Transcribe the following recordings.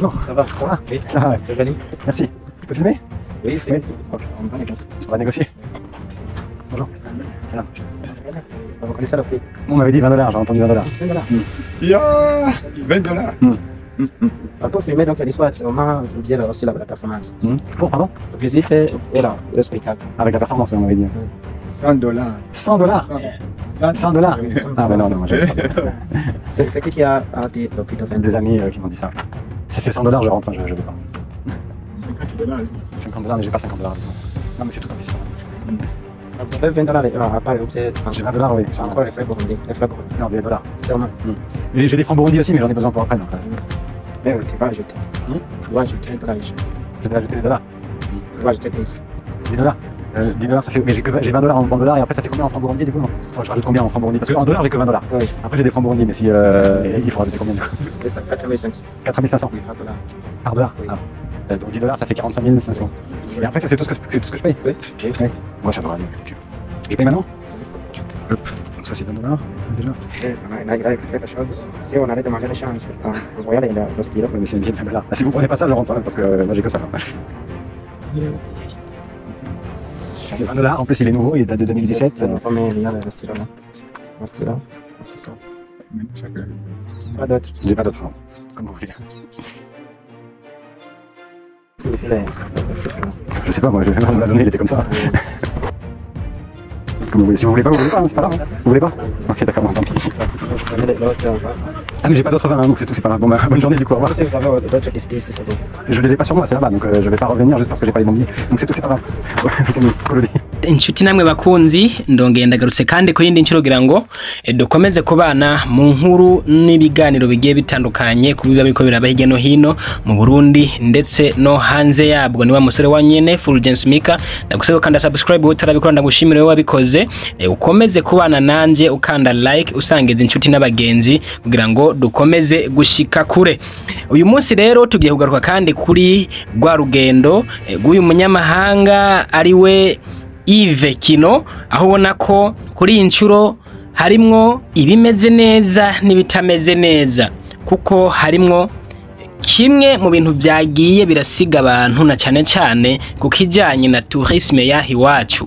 Bonjour. Ça va? Ça va? Oui. Ça va, ouais. C'est venu? Merci. Je peux filmer? Oui, c'est. Oui. Ok, on va négocier. On va négocier. Bonjour. Ça va? Vous connaissez le prix? On m'avait dit 20 dollars, j'ai entendu 20 dollars. 20 dollars. Yeah, 20 dollars. Pour filmer, donc l'histoire, c'est vraiment bien aussi la performance. Pour, pardon? Visite et là, le spectacle. Avec la performance, on m'avait dit. 100 dollars. 100 dollars? 100 dollars? Ah, ben non, non, moi j'avais pas. C'est qui a dit le prix de 20? Des amis qui m'ont dit ça. Si c'est 100 dollars, je rentre, hein, je veux pas. 50 dollars. 50 dollars, mais j'ai pas 50 dollars. Non, mais c'est tout en ici. Vous avez 20 dollars à part, vous avez. J'ai 20 dollars, oui. Encore les frais Burundi. Les frais Burundi. Non, des dollars. Seulement. Et j'ai des francs Burundi aussi, mais j'en ai besoin pour après. Donc, mais tu vas ajouter. Tu vas ajouter un dollar. Je vais ajouter des dollars. Tu vas ajouter 10. 10 dollars. 10 dollars, ça fait. Mais j'ai 20 dollars en dollars et après ça fait combien en francs Burundi du coup? Enfin, je rajoute combien en francs Burundi? Parce qu'en dollars j'ai que 20 dollars. Oui. Après j'ai des francs Burundi, mais si. Il faut rajouter combien du coup? C'est ça, 4500. 4500. Oui, par dollar. Par dollar? Oui. Ah. Donc 10 dollars ça fait 45 500. Et après ça c'est tout ce que, tout ce que je paye? Oui. Oui. Ouais, ça devrait aller. Okay. Je paye maintenant? Hop. Donc ça c'est 20 dollars déjà. Oui, il a quelque chose. Si on allait demander l'échange, on voyait le stylo. Oui, mais c'est une billet de 20 dollars. Ah, si vous prenez pas ça, je rentre, hein, parce que moi j'ai que ça. C'est 20 dollars, en plus il est nouveau, il date de 2017. Il y a le stylo là. Un stylo, c'est ça. Pas d'autres. J'ai pas d'autres, comme vous voulez. Je sais pas, moi, on me l'a donné, il était comme ça. Comme vous voulez. Si vous voulez pas, vous voulez pas, hein, c'est pas grave. Vous voulez pas? Ok, d'accord, bon, tant pis. Ah, mais j'ai pas d'autres vins, hein, donc c'est tout, c'est pas grave. Bon, bah, bonne journée du coup, au revoir. Je les ai pas sur moi, c'est là-bas, donc je vais pas revenir juste parce que j'ai pas les bons billets. Donc c'est tout, c'est pas grave. Inshuti namwe bakunzi, ndongeye ndagarutse kandi ku yindi nshuro kugira ngo dukomeze kubana mu nkuru n'ibiganiro bigiye bitandukanye ku biba biriko biraba hirya no hino mu Burundi ndetse no hanze yabwo. Ni wa musore wa nyene Fulgence Mika, ndagusaba ukanda subscribe utarabikora, ndagushimira wowe wabikoze. Ukomeze kubana nanje ukanda like, usangiza inshuti n'abagenzi kugira ngo dukomeze gushika kure. Uyu munsi rero tugiye kugaruka kandi kuri rwa rugendo rw'uyu munyamahanga ariwe Yves Kino, aho ubona ko kuri iyi nshuro harimwo ibimeze neza n'ibitameze neza, kuko harimwo kimwe mu bintu byagiye birasiga abantu na cyane cyane ku kijyanye na tourisme yaha iwacu,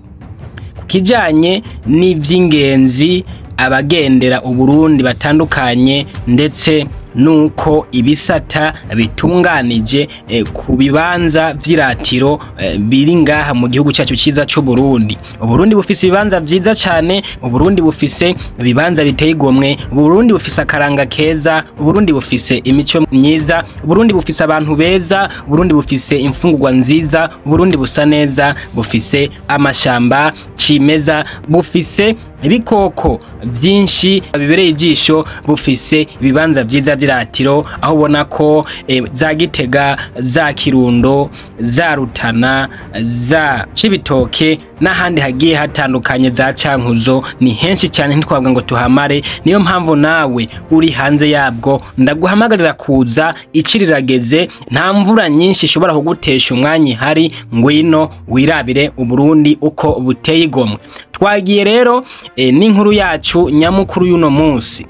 ku kijyanye n'iby'ingenzi abagendera Uburundi batandukanye, ndetse nuko ibisata bitunganije ku bibanza vy'iratiro biri ngaha mu gihugu cyacu cyiza cy'u Burundi. Uburundi bufise ibibanza vyiza cyane, Uburundi bufise ibibanza biteye igomwe, Uburundi bufise akaranga keza, Uburundi bufise imico myiza, Uburundi bufise abantu beza, Uburundi bufise imfungurwa nziza, Uburundi busa neza, bufise amashamba cimeza, bufise ibikoko byinshi bibereye ijisho, bufise ibibanza vyiza vy'iratiro, aho ubona ko za Gitega, za Kirundo, za Rutana, za Cibitoke n'ahandi hagiye hatandukanye, za Cankuzo, ni henshi cyane ntitwavuga ngo tuhamare. Niyo mpamvu nawe uri hanze yabwo ndaguhamagarira kuza, icirirageze, nta mvura nyinshi ishobora kugutesha umwanya ihari, ngwino wirabire Uburundi uko buteye igomwe. Twagiye rero n'inkuru yacu nyamukuru y'uno munsi.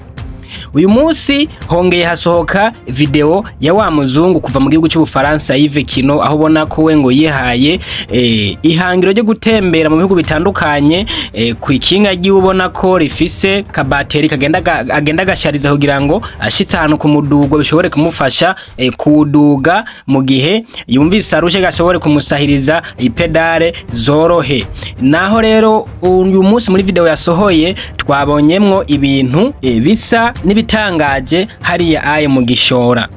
Uyu munsi hongeye hasohoka video ya wa muzungu kuva mu gihugu cy'Ubufaransa Yves Kino, aho ubona ko we ngo yihaye ihangiro ryo gutembera mu bihugu bitandukanye ku ikinga ryiwe ubona ko rifise kabateri kagenda agenda gashariza kugira ngo ashitse ahantu ku mudugo bishobore kumufasha kuduga mu gihe yumvise arushe, gashobore kumusahiriza ipedale zorohe. Naho rero uyu munsi muri video yasohoye twabonyemwo ibintu bisa n'ibitangaje hariya aye mu Gishora.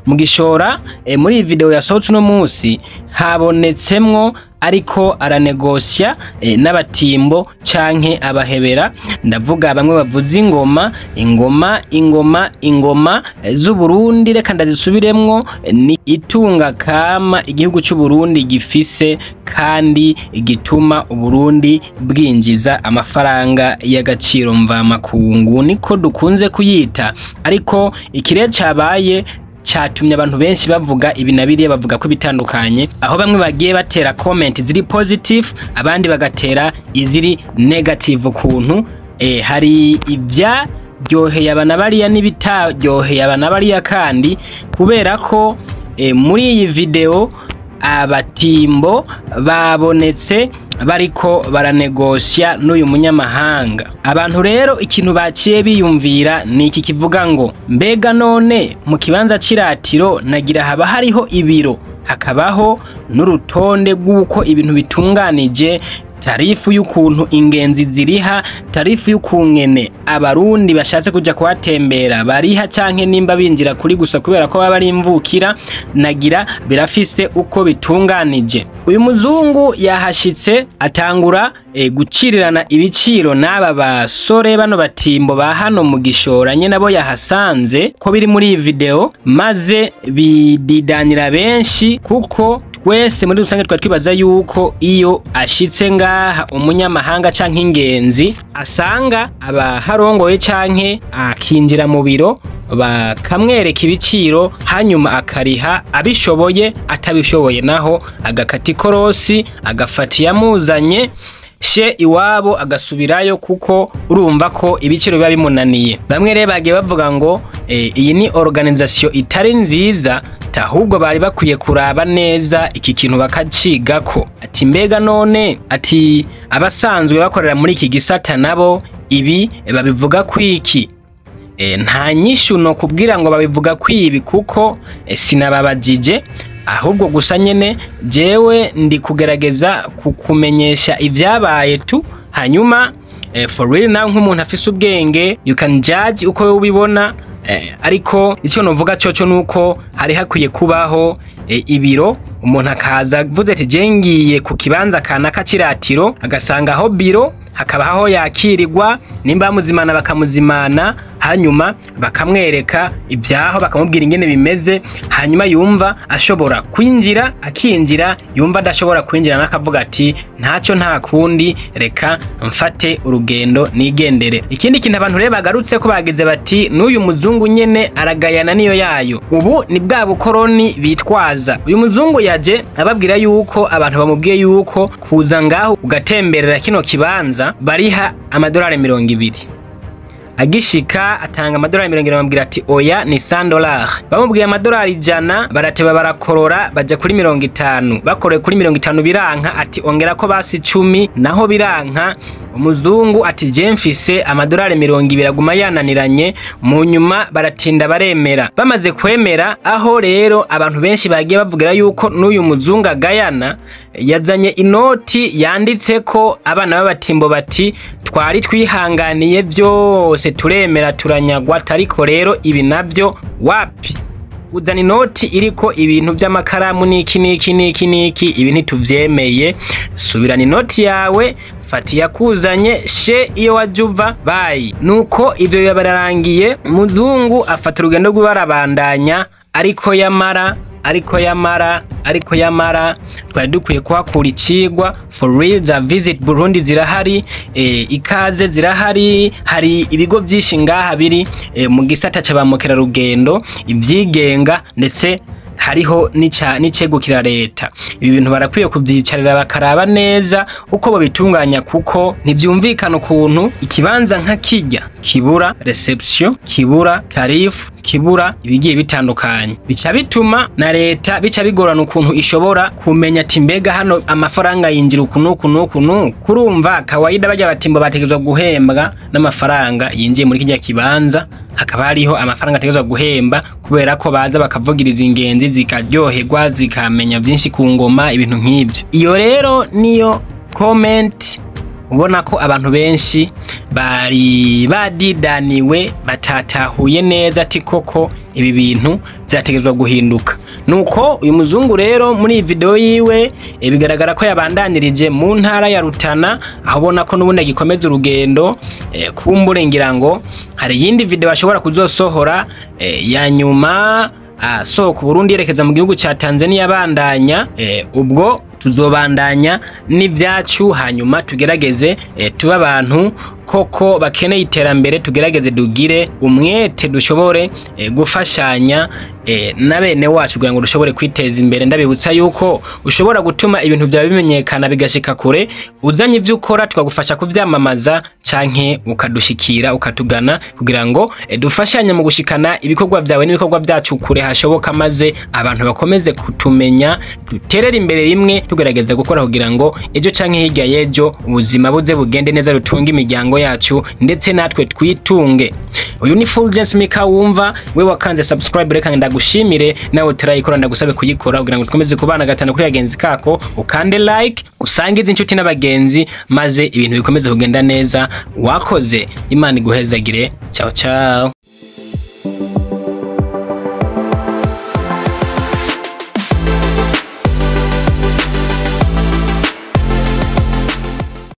Mu Gishora muri iyi video yasohotse uno munsi habonetsemwo ariko aranegosya n'abatimbo canke abahebera, ndavuga bamwe bavuza ingoma, ingoma, ingoma, ingoma z'Uburundi. Reka ndazisubiremwo, ni itunga kama igihugu cy'u Burundi gifise kandi gituma Uburundi bwinjiza amafaranga y'agaciro mvamakungu, niko dukunze kuyita. Ariko ikirere cabaye cyatumye abantu benshi bavuga ibi na biriya, bavuga ko bitandukanye, aho bamwe bagiye batera comment ziri positive, abandi bagatera iziri negative. Kuntu hari ibyaryoheye abana bariya n'ibitaryoheye abana bariya, kandi kubera ko Muri iyi video abatimbo babonetse bariko baranegosya n'uyu munyamahanga. Abantu rero ikintu baciye biyumvira ni iki kivuga ngo mbega none mu kibanza c'iratiro nagira haba hariho ibiro, hakabaho n'urutonde rw'uko ibintu bitunganije, tarifu y'ukuntu ingenzi ziriha, tarifu y'ukungene abarundi bashatse kuja kuhatembera bariha, canke nimba binjira kuri gusa kubera ko baba ari imvukira, nagira birafise uko bitunganije. Uyu muzungu yahashitse atangura gucirirana ibiciro n'aba basore bano batimbo ba hano mu Gishora nye nabo yahasanze ko biri muri iyi video, maze bididanira benshi kuko twese muri rusange twari twibaza yuko iyo ashitse ngaha umunyamahanga canke ingenzi asanga abaharongoye canke akinjira mu biro bakamwereka ibiciro, hanyuma akariha abishoboye, atabishoboye naho agakata ikorosi agafata iyamuzanye she iwabo agasubirayo, kuko urumva ko ibiciro biba bimunaniye. Bamwe rero bagiye bavuga ngo iyi ni organisation itari nziza, ahubwo bari bakwiye kuraba neza iki kintu bakacigako. Ati mbega none, ati abasanzwe bakorera muri iki gisata nabo ibi babivuga kwiki? Nta nyishu no kubwira ngo babivuga kwibi kuko sinababajije, ahubwo gusa nyene jewe ndi kugerageza kukumenyesha ibyabaye tu. Hanyuma for real nawe nk'umuntu afise ubwenge you can judge uko ubibona, ariko icyo novuga coco nuko hari hakwiye kubaho ibiro, umuntu akaza avuze ati je ngiye ku kibanza kanaka c'iratiro, agasanga aho biro hakaba aho yakirirwa, nimba bamuzimana bakamuzimana, hanyuma bakamwereka ibyaho, bakamubwira ingene bimeze, hanyuma yumva ashobora kwinjira akinjira, yumva adashobora kwinjira nakavuga ati ntacyo nta kundi, reka mfate urugendo nigendere. Ikindi kintu abantu rero bagarutse ko bagize bati n'uyu muzungu nyene aragayana niyo yayo. Ubu ni bwa bukoroni bitwaza. Uyu muzungu yaje ababwira yuko abantu bamubwiye yuko kuza ngaho ugatemberera kino kibanza bariha amadolari 20. Agishika atanga amadolari 20, bamubwira ati oya ni $100. Bamubwiye amadolari 100, barateba barakorora baja kuri 50. Bakoreye kuri 50 biranka, ati ongera ko basi 10, naho biranka. Umuzungu ati je mfise amadolari 20 aguma yananiranye. Mu nyuma baratinda baremera. Bamaze kwemera, aho rero abantu benshi bagiye bavugira yuko n'uyu muzungu agayana yazanye inoti yanditseko abana b'abatimbo bati twari twihanganiye byose turemera turanyagwa, ariko rero ibi navyo wapi. Uzana inoti iriko ibintu by'amakaramu niki niki niki niki, ibi ntituvyemeye, subirana inoti yawe, fata iyakuzanye she iyo wajuva bayi. Nuko ivyo biba bararangiye, muzungu afata urugendo rw'ibarabandanya, ariko yamara ariko yamara ariko yamara twari dukwiye kuhakura icigwa. For real za Visit Burundi zirahari, ikaze zirahari, hari ibigo byinshi ngaha biri mu gisata ca ba mukerarugendo, ibyigenga, ndetse hariho n'icegukira leta. Ibi bintu barakwiye kubyicarira bakaraba neza uko babitunganya, kuko ntibyumvikana ukuntu ikibanza nka kijya kibura reception, kibura tarifu, kibura ibigiye bitandukanye. Bica bituma na leta bica bigorana ukuntu ishobora kumenya ati mbega hano amafaranga yinjira uku nuku nuku nuku. Kurumva kawaida bajya batimbo bategerezwa guhembwa n'amafaranga yinjiye muri kijya kibanza, hakaba hariho amafaranga ategerezwa guhemba kubera ko baza bakavugiriza ingenzi zikaryoherwa zikamenya byinshi ku ngoma, ibintu nk'ibyo. Iyo rero niyo comment ubona ko abantu benshi bari badidaniwe, batatahuye neza ati koko ibi bintu byategezwa guhinduka. Nuko uyu muzungu rero muri iyi video yiwe bigaragara ko yabandanirije mu ntara ya Rutana, aho ubona ko n'ubundi agikomeza urugendo. Kumbure ngira ngo hari iyindi video ashobora kuzosohora ya nyuma asohoka Burundi yerekeza mu gihugu ca Tanzania bandanya. Ubwo tuzobandanya n'ibyacu, hanyuma tugerageze tuba abantu koko bakeneye iterambere, tugerageze dugire umwete dushobore gufashanya na bene wacu kugira ngo dushobore kwiteza imbere. Ndabibutsa yuko ushobora gutuma ibintu byawe bimenyekana bigashika kure, uzanye ibyo ukora tukagufasha kuvyamamaza, canke ukadushikira ukatugana kugira ngo dufashanye mu gushikana ibikorwa byawe n'ibikorwa byacu kure hashoboka, maze abantu bakomeze kutumenya, duterere imbere rimwe, tugerageza gukora kugira ngo ejo canke hirya y'ejo ubuzima buze bugende neza, dutunge imiryango yacu ndetse natwe twitunge. Uyu ni Fulgence Mika wumva, we wakanze subscribe, reka ndagushimire. Nawe utarayikora ndagusabe kuyikora kugira ngo dukomeze kubana gatanu kuri yagenzi kako, ukande like, usangize inshuti n'abagenzi, maze ibintu bikomeze kugenda neza. Wakoze, Imana iguhezagire. Ciao ciao.